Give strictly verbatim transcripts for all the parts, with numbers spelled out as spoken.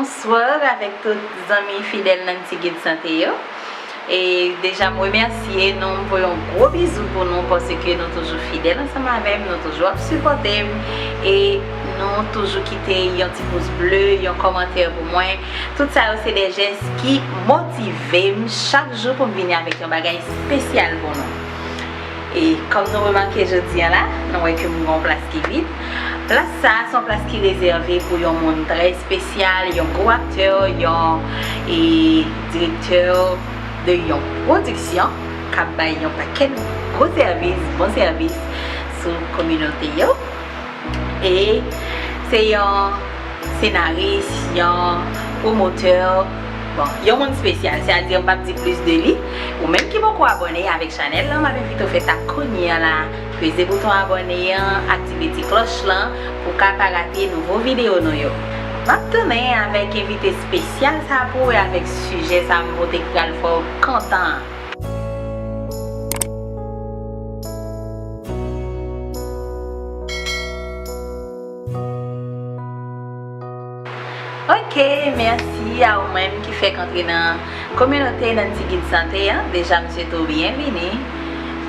Bonswa avèk tout zanmi fidèl Nancy Guide Santé yo. E deja m remèsye nou, m voye yon gwo bizou pou nou paske nou toujou fidèl ansanm avè m, nou toujou ap sipòte m e nou toujou kite yon ti pous ble, yon kòmantè pou mwen. Tout sa yo se de jès ki motive m chak jou pou m vini avèk yon bagay espesyal pou nou. E kòm nou remake jodi a la, nou wè ke m gen yon plas ki vid. Plas sa a se yon plas ki rezève pou yon moun trè espesyal, yon gwo aktè, yon e, direktè de yon pwodiksyon k ap bay yon pakèt gwo sèvis, bon sèvis sou kominote yo. E se yon senaris, yon pwomotè, bon, yon moun espesyal, sètadi m p ap di plis de li. Ou menm ki poko abòne avèk chanèl lan, m ap envite w fè sa kounye a la. Peze bouton abòne an, aktive ti klòch lan pou w ka pa rate nouvo videyo nou yo. M ap tounen avèk envite espesyal sa pou w e avèk sijè sa m pote ki pral fè w kontan an. Ok, mèsi a ou menm ki fèk antre nan kominote Nancy Guide Santé an. Deja, m swete w byenvini.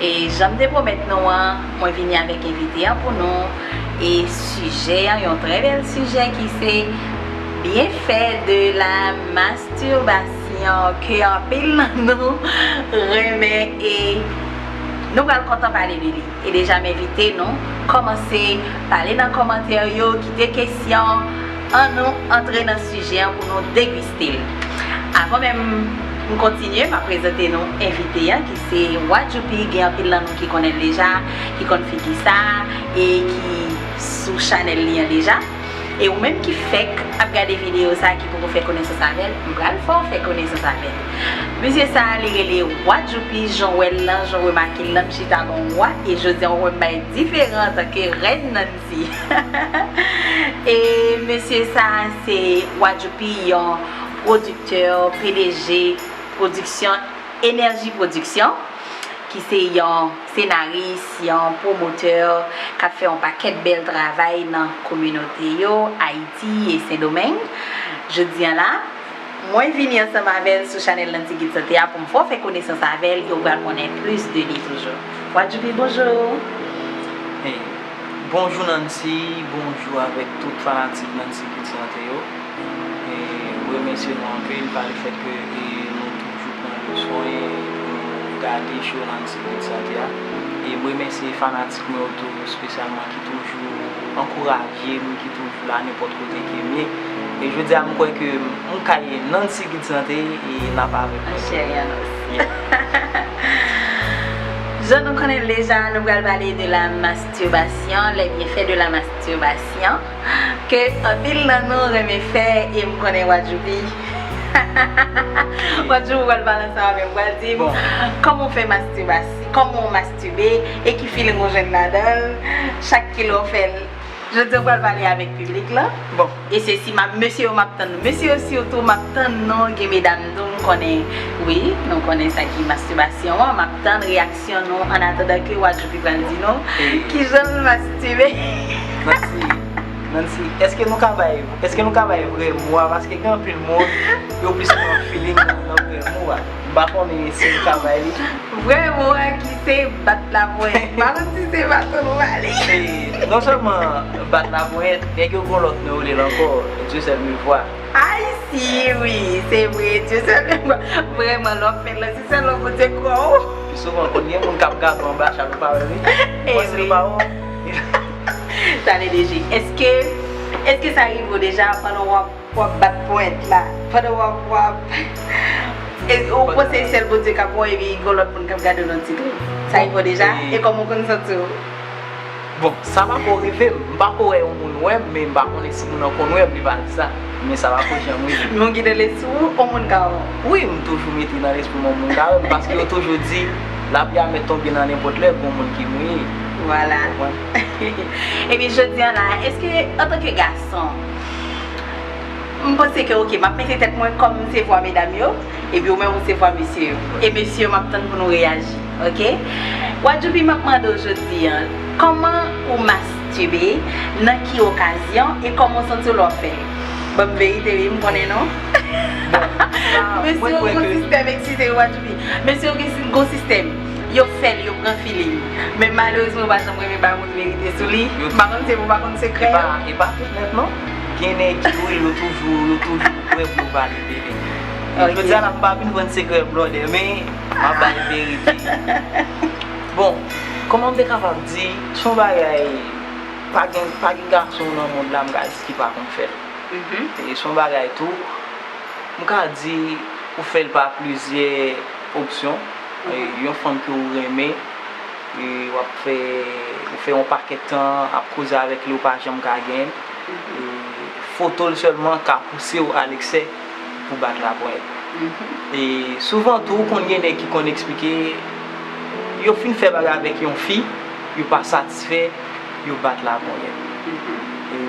E jan m te pwomèt nou an, mwen vini avèk envite an pou nou. E sijè an, yon trè bèl sijè ki se byenfè de la mastibasyon ke anpil nan nou renmen e nou pral kontan pale de li. E deja m envite nou kòmanse pale nan kòmantè yo, kite kesyon, annou antre nan sijè an pou nou degiste l. Avan menm m kontinye, m ap prezante nou envite an ki se Wadjoupi, gen anpil nan nou ki konnen l deja, ki konn figi sa e ki sou chanèl li an deja. E ou menm ki fèk ap gade videyo sa a, ki poko fè konesans avè l, m pral fè w fè konesans avè l. Mesye sa a, li rele Wadjoupi, jan w wè l lan, jan w remake l lan, m chita ban w wa, e jodi a w wè m bay diferan antanke Rèn Nancy. E mesye sa a se Wadjoupi, yon pwodiktè, P D G pwodiksyon, Enèji Pwodiksyon, ki se yon senaris, yon pwomotè k ap fè yon pakèt bèl travay nan kominote yo, Ayiti e Sendomeng. Jodi a la, mwen vini ansanm avè l sou chanèl Nancy Guide Santé a pou m fè w fè konesans avè l e w pral konnen plis de li toujou. Wadjoupi, bonjou! Hey, bonjou Nancy, bonjou avèk tout fanatik Nancy Guide Santé yo. E m remèsye nou anpil pa lefèt ke e, nou toujou pran le swen pou nou gade show Nancy Guide Santé a. E m remèsye fanatik mwen yo tou, espesyalman ki toujou ankouraje m, ki toujou la nenpòt kote ke m ye. E jodi a, m kwè ke m kay Nancy Guide Santé e n ap avèk mwen. Cheri an osi. Yeah. Jan nou konnen l deja, nou pral pale de la masturbation, les bienfaits de la masturbation, ke anpil nan nou renmen fè, e m konnen Wadjoupi. Wadjoupi pral pale ansanm avè m, pral di m kòman w fè mastibasyon, kòman w mastube, e ki feeling ou jwenn ladan l, chak kilè w fè l. Jodi a, w pral pale avèk piblik lan. Bon. E se si m ap, mesye yo, m ap tann nou. Mesye yo sitou, m ap tann nou. Gen medam tou, m konnen. Wi, nou konnen sa ki mastibasyon an. M ap tann reyaksyon nou annatandan ke Wadjoupi pral di nou kijan l mastube. Nancy, Nancy, èske nou ka bay, èske nou ka bay vrè mo a? Paske gen anpil moun, yo plis pran feeling nan, nan vrè mo a. M pa konnen si nou ka bay li. Vrè mo a ki se bat laponyèt. M pa konn si se baton nou ba li. E, non sèlman bat laponyèt, nèg yo gon lòt non yo rele l ankò, Dieu seul me voit. Ay, si, wi, se vre, Dieu seul me voit. Vrèman, lè w ap fè l, se sèl Bondye k wè w. Pi souvan, konn gen moun k ap gade w anba chal ou pa wè li. E wi. Ou panse l pa wè w. Sa vle di, èske, èske sa rive w deja pandan w ap w ap bat ponyèt la, pandan w ap, w ap, e, ou panse se sèl Bondye k ap wè w, epi gon lòt moun k ap gade w nan ti kle. Sa rive w deja? E kòman w konn santi w? Bon, sa pako rive m. M pako wè yon moun wè m, men m pa konnen si moun nan konn wè m, li pa di sa. Men sa pako janm rive m. Men w gen nan lespri w, yon moun ka wè w? Wi, m toujou mete nan lespri m yon moun ka wè m, paske yo toujou di, lapli a mèt tonbe nan nenpòt lè, gon moun ki mouye. Vwala. Ou konprann? Epi jodi a la, èske antanke gason, m panse ke, oke, m ap mete tèt mwen kòm se vwa medam yo, epi ou menm ou se vwa mesye yo. E mesye yo, m ap tann pou nou reyaji, oke? Wadjoupi, m ap mande w jodi a, kòman ou mastube, nan ki okazyon, e kòman w santi w lè w ap fè l? Ban m verite wi, m konnen non. Mesye yo gon sistèm, eskize m, Wadjoubi. Mesye yo gen si- gon sistèm. Yo fè l, yo pran feeling. Men malerezman, yo pa janm renmen bay moun verite sou li. M pa konn se, m pa konn sekrè yo. E pa tout nèt non. Gen nèg ki wi, yo toujou, yo toujou prè pou yo pale verite. Jodi a la, m pa vin vann sekrè blòdè, men m ap bay verite. Bon, kòman m te kapab di, se yon bagay, pa gen, pa gen gason nan mond la, m ka di, ki pa konn fè l. E se yon bagay tou, m ka di, ou fè l pa plizyè opsyon. E yon fanm ke ou renmen, e w ap fè, ou fè yon pakèt tan ap koze avèk li, ou pa janm ka genyen l. E foto l sèlman ka pouse w a leksè pou bat laponyèt. E souvan tou, ou konn gen nèg ki konn eksplike, yo fin fè bagay avèk yon fi, yo pa satisfè, yo bat laponyèt. E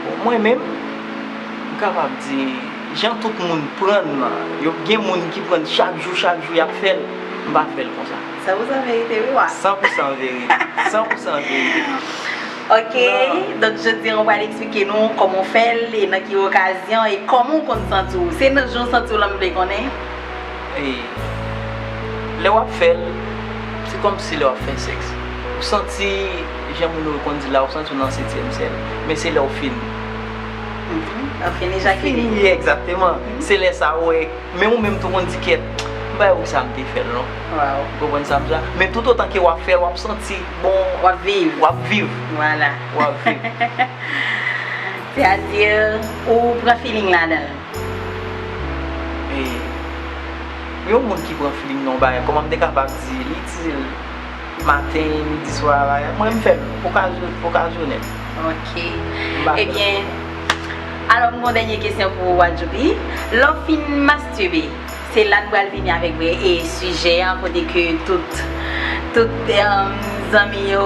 Bon, mwen menm, m kapab di, jan tout moun pran m nan, yo gen moun ki pran m chak jou, chak jou, y ap fè l, m pa fè l konsa. San pou san verite, wi, wa. San pou san verite. San pou san verite. Ok, donk jodi a, w pral eksplike nou kòman w fè l, e nan ki okazyon, e kòman w konn santi w. Se nan jan w santi w la m vle konnen? E lè w ap fè l, se kòmsi lè w ap fè sèks. Ou santi, jan moun yo konn di la, ou santi w nan setyèm syèl. Men se lè w fin. Mhm. Ou fin ejakile. Fini, egzakteman. Mhm. Se lè sa ou wè. Men ou menm tou konn di kèt, m pa wè pou sa m te fè l non. Ou konprann sa m di la? Men toutotan ke w ap fè l, w ap santi, bon, w ap viv. W ap viv. Vwala. W ap viv. Sètadi, ou pran feeling ladan l. E yon moun ki pran feeling nan yon bagay, kòman m te kapab di li itil maten, midi, swa, bagay? Mwen, m fè l okazyo-, okazyonèl. Ok. M pa fè l. Ebyen, alò, m gon dènye kesyon pou ou, Wadjoubi. Lè w fin mastibe, se la n pral vini avèk vrè e sijè an, kote ke tout, tout, em, zanmi yo,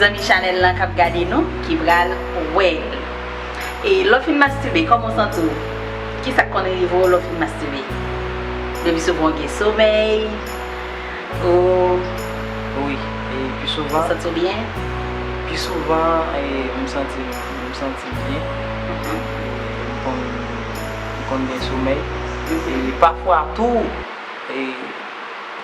zanmi chanèl lan k ap gade nou, ki pral wè l. E lè w fin mastibe, kòman w santi w? Kisa k konn rive w lè w fin mastibe? Lepi souvan w gen somèy? Ou... Wi, e pi souvan... Ou santi w byen? Pi souvan, e, m santi, m santi m byen. Mhm. E m konn, m konn gen somèy. Mhm. E pafwa tou, e,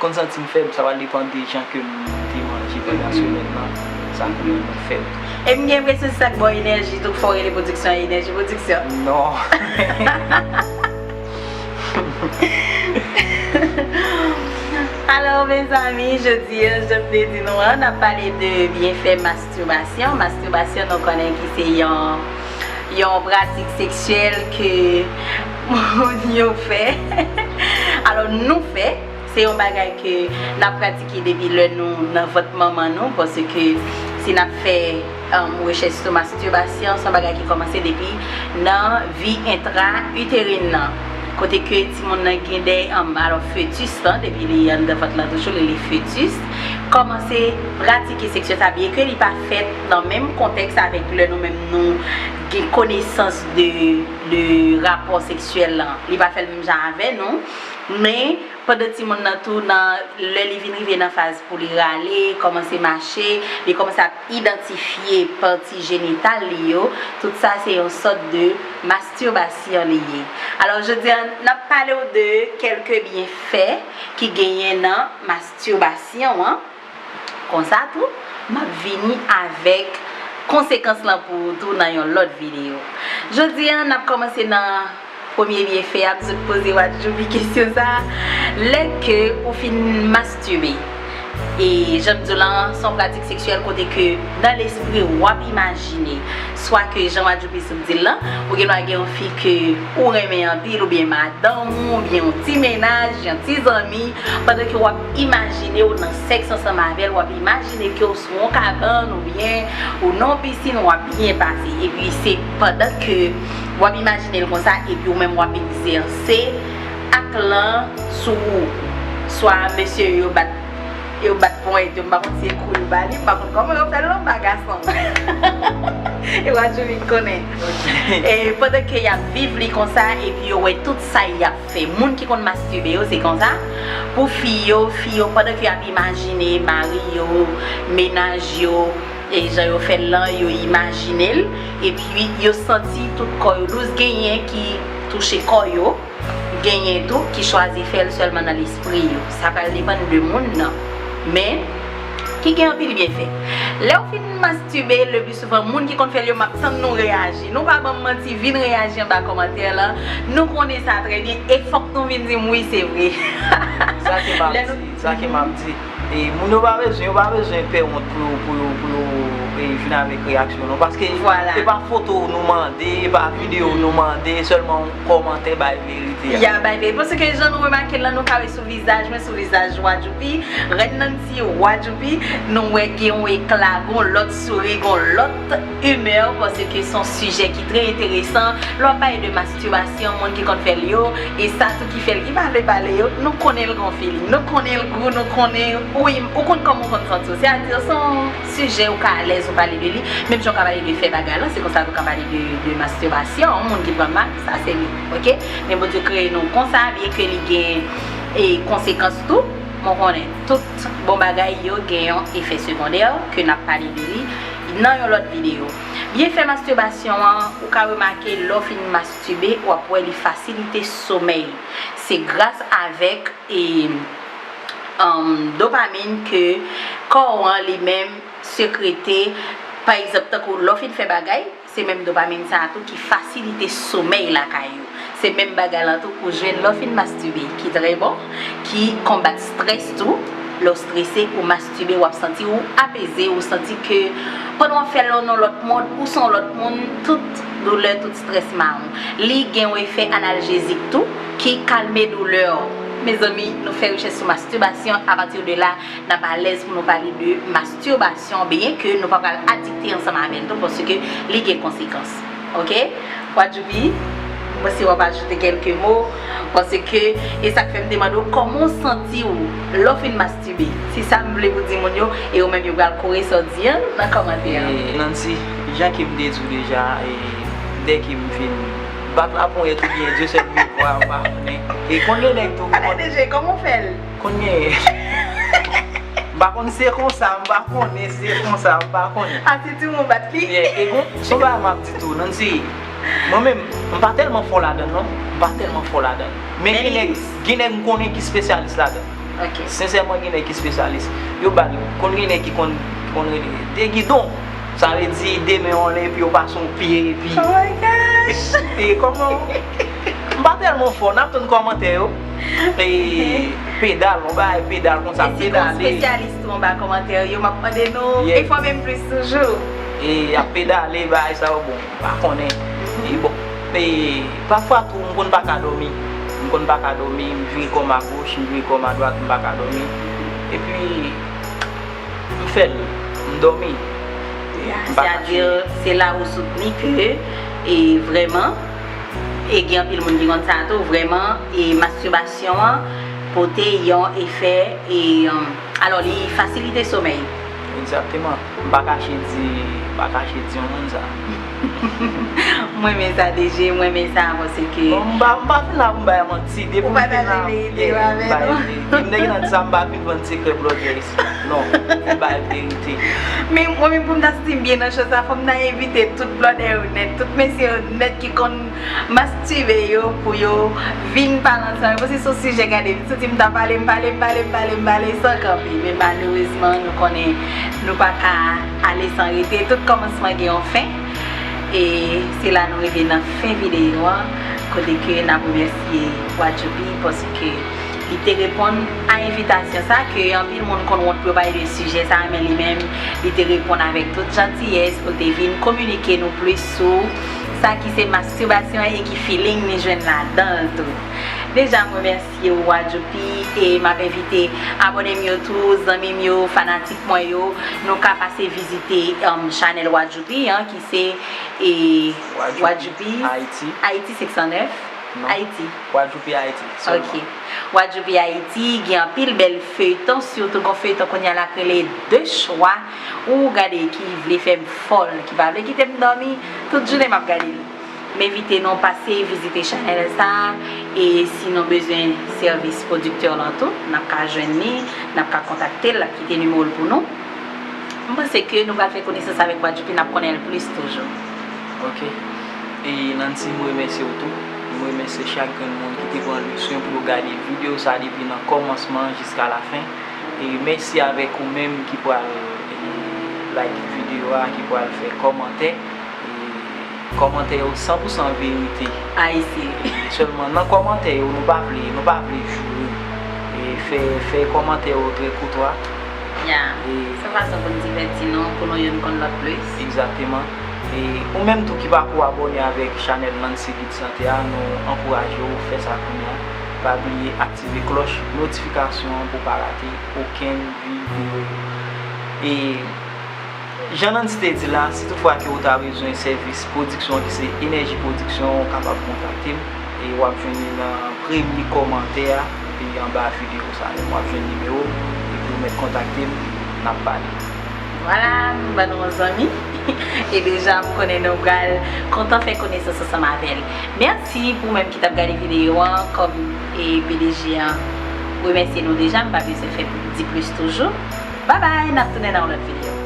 konn santi m fèb, sa va depann de jan ke m te manje pandan semèn nan, sa konn rann mwen fèb. E m gen enpresyon se sa k ba w enèji tou, k fè w rele pwodiksyon an Enèji Pwodiksyon. Non. Alò, mezanmi, jodi a, jan m te di nou an, n ap pale de byenfè mastibasyon. Mastibasyon, nou konnen ki se yon, yon pratik seksyèl ke moun yo fè. Alò, nou fè. Se yon bagay ke n ap pratike depi lè nou nan vant manman nou, paske si n ap fè, um, rechèch sou mastibasyon, se yon bagay ki kòmanse depi nan vi entra-iterin nan, kote ke timoun nan gen de, um, alò, fetis lan, depi li anndan vant lan toujou, li, li fetis, kòmanse pratike sèks sa, byen ke li pa fèt nan menm kontèks avèk lè nou menm nou gen konesans de, de rapò seksyèl lan. Li pa fè l menm jan avè nou, men pandan timoun nan tou, nan, lè li vin rive nan faz pou li rale, kòmanse mache, li kòmanse ap idantifye pati jenital li yo, tout sa se yon sòt de mastibasyon li ye. Alò, jodi a, n ap pale w de kèlke byenfè ki genyen nan mastibasyon an. Konsa tou, m ap vini avèk konsekans lan pou ou tou nan yon lòt videyo. Jodi a, n ap kòmanse nan premye byenfè a, m sot poze Wadjoubi kesyon sa a. Lè ke ou fin mastibe, e jan m di w lan, se yon pratik seksyèl kote ke nan lespri w ap imajine, swa ke jan Wadjoubi sot di l lan, ou gendwa gen yon fi ke ou renmen anpil, oubyen madanm ou, oubyen yon ti mennaj, yon ti zanmi, pandan ke w ap imajine w nan sèks ansanm avè l, w ap imajine ke w sou yon kabann oubyen ou nan yon pisin, w ap byen pase. Epi se pandan ke w ap imajine l konsa, epi ou menm w ap egzèse ak lan sou ou. Swa mesye yo bat, yo bat ponyèt yo, m pa konn si se kou yo ba li, m pa konn kòman yo fè l non, m pa gason. E Wadjoubi konnen. E pandan ke y ap viv li konsa, epi yo wè tout sa y ap fè. Moun ki konn mastibe yo, se konsa. Pou fi yo, fi yo, pandan ke y ap imajine mari yo, mennaj yo, E jan yo fè l lan, yo imajine l, epi yo santi tout kò yo dous. Genyen ki touche kò yo, genyen tou ki chwazi fè l sèlman nan lespri yo. Sa pral depann de moun nan. Men, ki gen anpil byenfè. Lè w fin mastibe, le pli souvan, moun ki konn fè l yo, m ap tann nou reyaji. Nou pa ban m manti, vin reyaji anba kòmantè lan. Nou konnen sa trè byen, e fòk nou vin di m wi, se vre. Sa ke m ap Lè nou di, sa ke m ap di. E moun yo pa bezwen, yo pa bezwen pè wont pou yo, pou yo, pou yo, e, vin avèk reyaksyon, non. Paske Vwala. e pa foto nou mande, e pa videyo nou mande, sèlman yon kòmantè bay verite a. Ya bay verite. Paske jan nou remake l lan, nou ka wè sou vizaj mwen, sou vizaj Wadjoupi, Rèn Nancy Wadjoupi, nou wè gen yon ekla, gon lòt souri, gon lòt imè, paske se yon sijè ki trè enteresan. Lè w ap pale de mastibasyon, moun ki konn fè l yo, e sa tou ki fè l ki pa vle pale yo, nou konnen l gon feeling, nou konnen l gou, nou konnen, wi, ou konn kòman ou konn santi w. Sètadi, se yon sijè ou ka alèz ou pale de li, menm jan ou ka pale de fè bagay lan, se konsa tou ka pale de, de mastibasyon, moun ki pran mak, sa se li, oke? Men Bondye kreye nou konsa, byen ke li gen, e, konsekans tou, men w konnen, tout bon bagay yo gen yon efè segondè, ke n ap pale de li nan yon lòt videyo. Byenfè mastibasyon an, ou ka remake lè w fin mastibe, w ap wè li fasilite somèy. Se gras avèk, e, um, dopamin ke kò w an li menm sekrete. Pa egzanp, tankou lè w fin fè bagay, se menm dopamin sa a tou ki fasilite somèy lakay ou. Se menm bagay lan tou ou jwenn lè w fin mastibe, ki trè bon, ki konbat strès tou. Lè w strese, ou mastibe, w ap santi ou apeze, ou santi ke pandan w ap fè l, ou nan lòt mond, ou se yon lòt moun, tout doulè, tout strès mawon. Li gen yon efè analjezik tou, ki kalme doulè w. Mezanmi, nou fè rechèch sou mastibasyon, apati de la, n ap alèz pou nou pale de mastibasyon, byenke nou pa pral adikte ansanm avè l tou, paske li gen konsekans. Oke? Wadjoupi, mwen si w ap ajoute kèlke mo, paske e sa k fè m te mande w kòman w santi w lè w fin mastibe. Se sa m vle pou di moun yo, e yo menm yo pral kore sa w di an nan kòmantè an. E, Nancy, jan ke m te di w deja, e, dèke m fin bat laponyèt oubyen Dieu seul vive, m pa konnen. E konn gen nèg tou ki Ale konn D J, kòman w fè l? Konn gen M pa konn se konsa, m pa konnen se konsa, m pa konnen. A, se timoun bat li. Yeah, e gon, se yon bagay m ap di tou, Nancy, mwen menm, m pa tèlman fò ladan l non, m pa tèlman fò ladan l. Men Men gen li nèg, dous. Gen nèg m konnen ki espesyalis ladan l. Ok. Sensèman, gen nèg ki espesyalis. Yo ba l, konn gen nèg ki konn, ki konn rele de gidon. Sa vle di, de men w anlè, epi yo pase yon pye, epi Oh my gosh! E kòman? M pa tèlman fò, n ap tann kòmantè yo. E pedal, yon bagay pedal konsa, E si gon pedale. Espesyalis tou anba kòmantè yo, m ap mande nou Yeah. enfòme m plis toujou. E y ap pedale, bagay sa yo, bon, m pa konnen. E bon, e pafwa tou, m konn pa ka dòmi. M konn pa ka dòmi, m vire kò m agoch, m vire kò m adwat, m pa ka dòmi. Epi, m fè l, m dòmi. Ya, M pa ka sètadi, se la ou soutni ke, e vrèman, e gen anpil moun ki konn sa tou, vrèman, e mastibasyon an pote yon efè, e, um, alò, li fasilite somèy. Egzakteman. M pa kache di, m pa kache di yon moun sa. Mwen renmen sa, D J, mwen renmen sa, paske Bon, m pa, m pa vin la pou m bay manti. Depi Ou m vin pataje la, verite yeah, yo avè m bay nou. Verite. M te gentan di sa, m pa vin vann sekrè blòdè isi. Non, m bay verite. Men mwen menm pou m ta santi m byen nan cho sa, fò m ta envite tout blòdè yo nèt, tout mesye yo nèt ki konn mastibe yo pou yo vin pale ansanm. Paske se yon sijè, gade, m santi m ta pale, m pale, m pale, m pale, m pale san kanpe. Men malerezman, nou konnen nou pa ka ale san rete. Tout kòmansman gen yon fen. E se la nou rive nan fen videyo an, kote ke n ap remèsye Wadjoupi paske li te reponn a envitasyon sa, ke anpil moun konn wont pou yo pale de sijè sa, men li menm, li te reponn avèk tout jantiyès pou l te vin kominike nou plis sou sa ki se mastibasyon e ki feeling ni jwenn ladan l tou. Deja, m remèsye w, Wadjoupi, e m ap envite abòne m yo tou, zanmi m yo, fanatik mwen yo, nou ka pase vizite, um, chanèl Wadjoupi an, ki se, e, Wadjoupi Wadjoupi Haiti. Haiti senk san nèf. Non. Haiti. Wadjoupi Haiti sèlman. Ok. Wadjoupi Haiti, gen anpil bèl feyton, sitou gon feyton kounye a la k rele De Choix. Ou gade ki vle fè m fòl, ki pa vle kite m dòmi, tout jounen m ap gade li. M envite nou pase vizite chanèl sa, e si nou bezwen sèvis pwodiktè lan tou, n ap ka jwenn li, n ap ka kontakte l, l ap kite nimewo l pou nou. M panse ke nou pral fè konesans avèk Gwadloup e n ap konnen l plis toujou. Ok. E Nancy, m remèsye w tou. M remèsye chak grenn moun ki te pran le swen pou yo gade videyo sa depi nan kòmansman jiska lafen. E mèsi avèk ou menm ki pral e, like videyo a, ki pral fè kòmantè. E kòmantè yo san pou san verite. Ayisyen. Sèlman nan kòmantè yo, nou pa vle, nou pa vle joure. E fè, fè kòmantè yo trè koutwa. Ya. Se yon fason pou n divèti nou, pou nou youn konn lòt plis. Egzakteman. E ou menm tou ki pako abòne avèk chanèl Nancy Gid Sante a, nou ankouraje w fè sa kounye a. Pa bliye aktive klòch notifikasyon an pou w pa rate okenn videyo. E jan Nancy te di la, si toutfwa ke w ta bezwen sèvis pwodiksyon ki se Enèji Pwodiksyon, w kapab kontakte m. E w ap jwenn li nan premye kòmantè a, e anba videyo sa. W ap jwenn nimewo m, epi w mèt kontakte m, n ap pale. Vwala, m ban nou yon zanmi. E deja, m konnen nou pral kontan fè konesans ansanm avè l. Mèsi pou ou menm ki t ap gade videyo an, kòm e P D G an remèsye nou deja, m pa bezwen fè di plis toujou. Babay, n ap tounen nan yon lòt videyo.